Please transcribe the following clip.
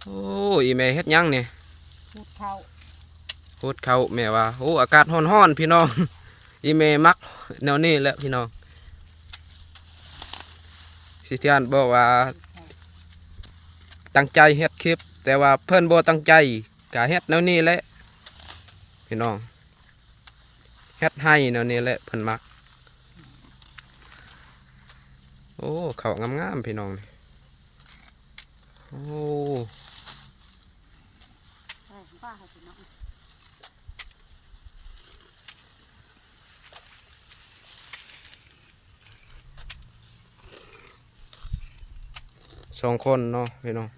ໂອ້ ອີ່ແມ່ເຮັດຫຍັງນີ້? ຂູດເຂົ້າ ຂູດເຂົ້າ ແມ່ວ່າ. ໂອ້ ອາກາດຮ້ອນໆ ພີ່ນ້ອງ. ອີ່ແມ່ມັກແນວນີ້ແຫຼະພີ່ນ້ອງ. ຊິທຽນບອກວ່າຕັ້ງໃຈເຮັດຄລິບ ແຕ່ວ່າເພິ່ນບໍ່ຕັ້ງໃຈ ກະເຮັດແນວນີ້ແຫຼະພີ່ນ້ອງ. ເຮັດໄຮ່ແນວນີ້ແຫຼະເພິ່ນມັກ. ໂອ້ ເຂົ້າງາມໆ ພີ່ນ້ອງ. ໂອ້ ສອງຄົນເນາະພີ່ນ້ອງ.